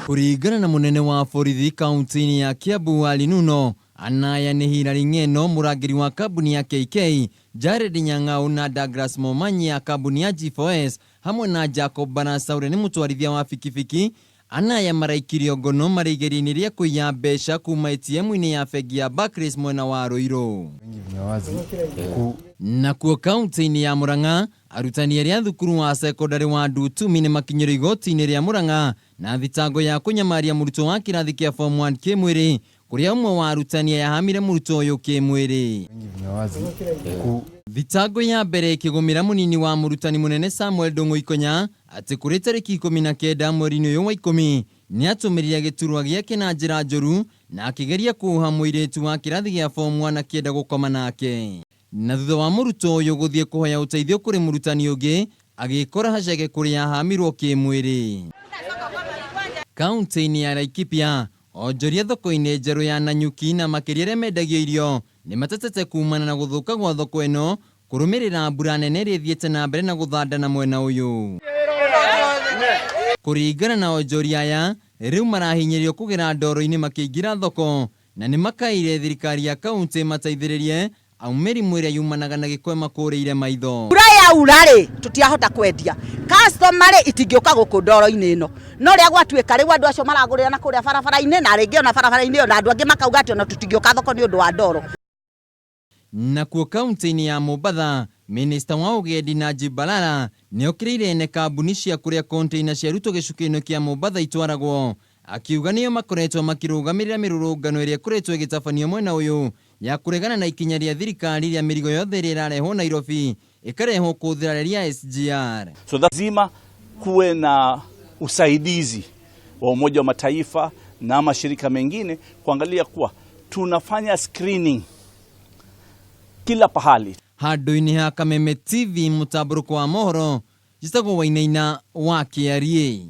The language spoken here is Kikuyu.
Kũringana na mũnene wa borithi kaunti-inĩ ya Kiambu Ali Nuno, anaya nĩ Hilary Ng'eno mũrangĩri wa kambuni ya KK, Jared Nyang'au na Douglas Momanyi a kambuni ya G4S hamwe na Jacob Barasa ũrĩa nĩ mũtwarithia wa bikibiki. Anaya maraikirio ngono marĩ igeria-inĩ rĩa kũiya mbeca kuma ATM-inĩ ya bengi ya Barclays mwena wa Ruiru. Nakuo kaunti-inĩ ya Murang'a, arutani erĩ a thukuru wa cekondarĩ wa Ndutumi nĩ makinyĩrio igoti-inĩ rĩa Murang'a na thitango ya kũnyamaria mũrutwo wa kĩrathi kĩa form 1 kĩmwĩrĩ kũrĩa ũmwe wa arutani ayahamire mũrutwo ũyũ kĩmwĩrĩ. Thitango ya mbere ĩkĩgũmĩra mũnini wa mũrutani mũnene Samuel Ndung'u Ikonya atĩ kũrĩ tarĩki 19 mweri-inĩ ũyũ wa 10 nĩatũmĩrire gĩturwa gĩake na njĩra njũru na akĩgeria kũũha mũirĩtu wa kĩrathi gĩa form 1 akĩenda gũkoma nake. Na thutha wa mũrutwo ũyũ gũthiĩ kũhoya ũteithio kũrĩ mũrutani ũngĩ agĩkora haceke kũrĩa ahamirwo kĩmwĩrĩ. Kaunti-inĩ ya Laikipia, onjoria thoko-inĩ njerũ ya Nanyuki na makĩria arĩa mendagio irio nĩ matetete kumana na gũthũka gwa thoko ĩno kũrũmĩrĩra mbura nene ĩrĩa ĩthiĩte na mbere na gũthandana mwena ũyũ. Kũringana na onjoria aya, rĩu marahinyĩrĩrio kũgera ndoro-inĩ makĩingĩra thoko na nĩ makaĩire thirikari ya kaunti ĩmateithĩrĩrie amu mĩrimũ ĩrĩa yumanaga na gĩko ĩmakũrĩire maitho. Mbura yaura rĩ, tũtiahota kwendia. Customer rĩ, itingĩũka gũkũ ndoro-inĩ ĩno. No ũrĩa gwatuĩka rĩu andũ acio maragũrĩra na kũrĩa barabara-inĩ na rĩngĩ ona barabara-inĩ ĩyo na andũ angĩ makauga atĩ ona tũtingĩũka thoko nĩ ũndũ wa ndoro. Nakuo kaunti-inĩ ya Mombatha, minista wa ũgendi Najib Balala nĩokĩrĩire ene kambuni cia kũrĩa container ciarutwo gĩcukĩro-inĩ kĩa Mombatha itwaragwo, akiuga nĩo makoretwo makĩrũgamĩrĩra mĩrũrũngano ĩrĩa ĩkoretwo ĩgĩtabanio mwena ũyũ ya kũregana na ikinya rĩa thirikari rĩa mĩrigo yothe ĩrĩa ĩrarehwo Nairobi ĩkarehwo kũhũthĩra reri ya SGR. So lazima kuwe na usaidizi wa Umoja wa Mataifa na mashirika mengine kuangalia kuwa tunafanya screening kila pahali. Handũ-inĩ ha Kameme TV mũtambũrũko wa mohoro, njĩtagwo Wainaina wa KRA.